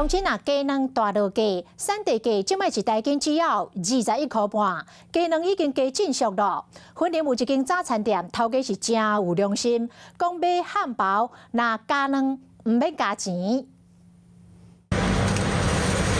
鄉親啊，雞卵大落價，產地價這擺一大斤只要21塊半，雞卵已經加真俗囉。雲林有一間早餐店，頭家是誠有良心，講買漢堡若加卵毋免加錢。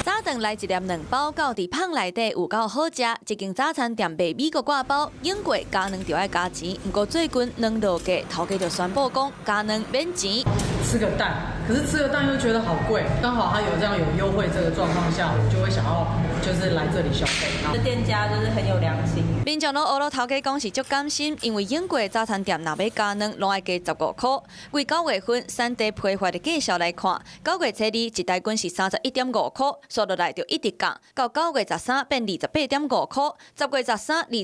早頓來一粒卵包，到佇麭內底有夠好食。這間早餐店賣美國掛包，英國加卵就愛加錢。毋過最近卵落價，頭家就宣布講加卵免錢。吃個蛋，可是吃個蛋又覺得好貴，剛好他有這樣有優惠這個狀況下，我就會想要就是來這裡消費。店家就是很有良心。民眾攏學了頭家講是足甘心，因為英國早餐店若欲加卵，攏愛加15塊。為9月份產地批發的價數來看，9月初二一大斤是31.5塊，煞落來就一直降，到9月13變28.5塊，10月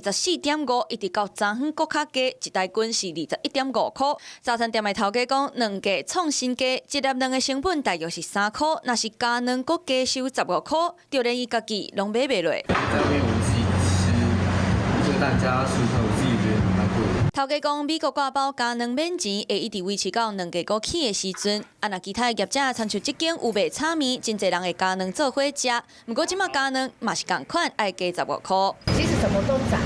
1324.5，一直到昨昏閣較低，一大斤是21.5塊。早餐店的頭家講，卵價創新低，一粒卵的成本大約是3塊，若是加卵閣加收十五塊，就連伊家己攏買袂落。在外面我自己吃一個蛋加10塊，我自己覺得蠻貴的。頭家講，美國掛包加卵免錢，會一直維持到卵價閣起的時陣。啊，若其他的業者，親像這間有賣炒麵，真濟人會加卵做伙食。毋過這馬加卵嘛是仝款，愛加十五塊。其實什麼都漲。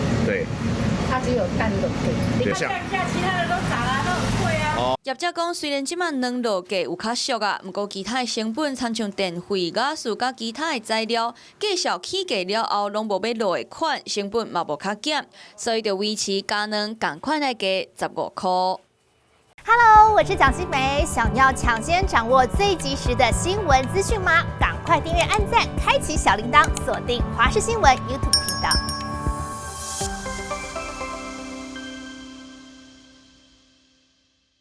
它只有蛋落價。你看蛋價，其他的都漲啊，都很貴啊。業者講，雖然這馬卵落價有較俗啊，毋過其他的成本，親像電費、瓦斯佮其他的材料，繼續起價了後，攏無欲落的款，成本嘛無較減，所以就維持加卵仝款愛加十五塊。 Hello，我是蔣新梅，想要搶先掌握最及時的新聞資訊嗎？趕快訂閱、按讚、開啟小鈴鐺，鎖定華視新聞 YouTube 頻道。